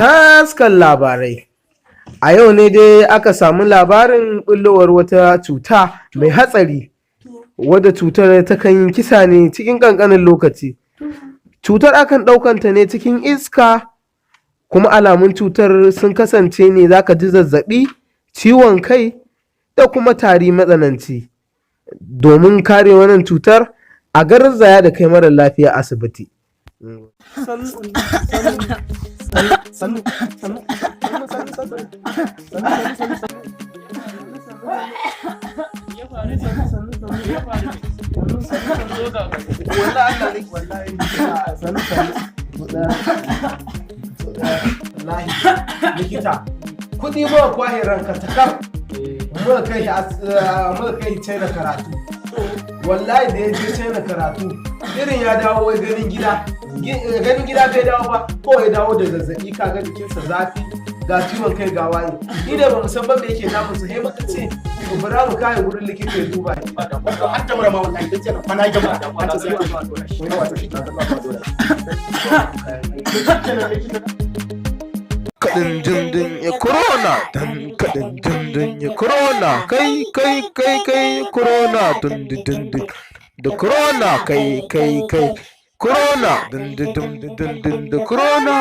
Taskan labarai. A yau ne dai aka samu labarin ɓullowar wata cuta mai hatsari, wadda cutar takan yi kisa ne cikin ƙanƙanin lokaci. Cutar akan ɗaukanta ne cikin iska, kuma alamun cutar sun kasance ne za ka ji zazzaɓi, ciwon kai da kuma tari matsananci. Domin kare wannan cutar, a garzaya da kai mara lafiya asibiti. Likita, kuɗi muka kwahe ranka takar muka kai muka kai China karatu. Wallahi da ya je China karatu, irin ya dawo wai ganin gida, ganin gida bai dawo ba, ko ya dawo da zazzabi, kaga jikinsa zafi, ga ciwon kai, ga waye. Ni da bamu san ba me yake damun sa, sai muka ce mu bara mu kai wurin likita ya duba. Har ta mura ma wallahi dan ce na kwana gama an ce sai an dora shi. Wato shi Kaɗin dindin ya corona dan kaɗin dindin ya corona, kai kai kai kai corona, dindin dindin da corona, kai kai kai corona, dindin dindin dindin da corona.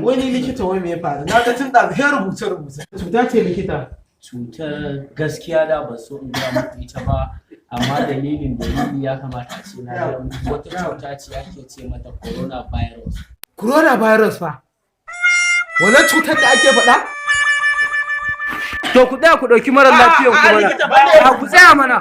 Wani likita, wai me ya faru? Na ga tun ɗazu sai rubuce rubuce. Cuta ce, likita? Cutar gaskiya da ban so in gaya muku ita ba, amma dalilin dalili ya kamata a ce na gaya muku. Wata cuta ce ake ce mata coronavirus. Coronavirus fa, wannan cutar da ake faɗa? To, ku tsaya ku ɗauki mara lafiyan ku mana. A ku tsaya mana.